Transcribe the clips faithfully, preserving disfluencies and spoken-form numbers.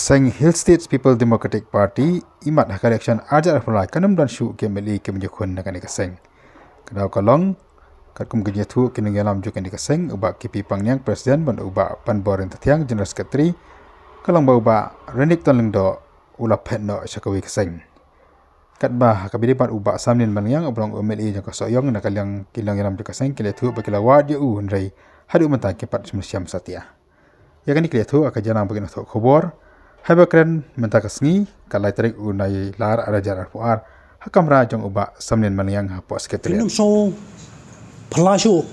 Seng Hill States People Democratic Party, imat ha ka election arjar arphew lai kan ym don shuh ki M L A ki mynjur khun na kane ka seng. Ka daw ka long, katkum ka jingïathuh ki nongïalam jong kane ka seng, u Bah K P Pangniang, President, bad u Bah Panbor Ryntathiang, General Secretary, ka long ba u Bah Rynnick Tonlyngdoh u la phet noh sha kawei ka seng. Katba ha kaba ïadei bad u Bah Samlin Malngiang, uba long u M L A jong ka Sohiong, na ka liang ki nongïalam jong ka seng ki la ïathuh ba ki la wad ïa u, hynrei haduh mynta kim pat shym la shem satia. Ïa kane ki la ïathuh ha ka janmiet ba ki nongthoh khubor. Haba kren mynta ka sngi, ka lai tarik u Nailar arhajar arphew ar, ha kamra jong u Bah Samlin Malngiang hapoh Secretariat. Ngim sngewphylla shuh,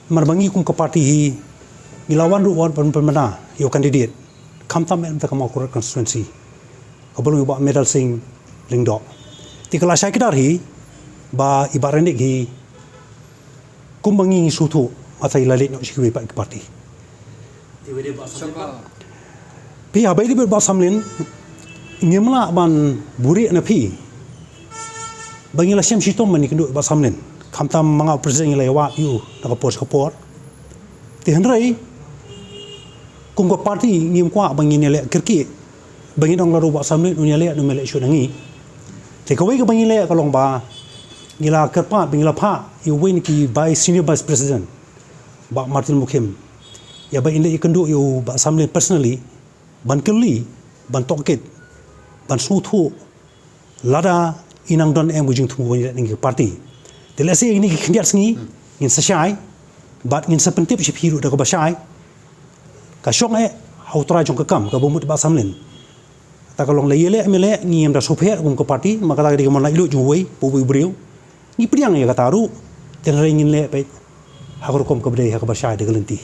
namar ba ngi kum ka party hi, ngi la wan ruh wan pyn-, pynbna ïa u candidate, khamtam eh na ka Mawkyrwat constituency, kaba long u Bah Medal Singh Lyngdoh. Te ka la shai kdar hi ba i Bah Rynnick hi, kumba ngi ngi sngewthuh, mynta i la leit noh sha kiwei pat ki party. Phi, haba ïadei bad Bah Samlin, ngim lah ban buhrieh na phi ba ngi la shem shitom ban ïakynduh ïa Bah Samlin. Khamtam ma nga u President ngi la ïawad ïa u na ka por sha ka por. Te hynrei kum ka party ngim kwah ba ngin ïaleh kyrkieh, ba ngin ong lada u Bah Samlin un ïaleh, un ym ïaleh shuh na ngi. Te kawei kaba ngi leh ka long ba ngi la kyrpad ba ngi la phah ïa uwei na ki Vice, Senior Vice President, Bah Martin Mukhim, ïa ba in leit ïakynduh ïa u Bah Samlin personally, ban kylli, ban tohkit, ban sngewthuh lada i nang don em ka jingthmu ban ïaleh na ngi ka party. Te lehse ïa kine ki khyndiat sngi ngin sa shai bad ngin sa pyntip sha phi ruh da kaba shai. Ka shong eh ha u trai jong ka kam, kaba mut Bah Samlin. Kata ka long lada ïaleh ym ïaleh, ngi ym da sngewpher kum ka party, namar kata ka dei ka mon laitluid jong uwei pa uwei u briew. Ngi pdiang ïa kata ruh, te hynrei ngin leh beit ha ka rukom kaba dei, ha kaba shai da ka lynti.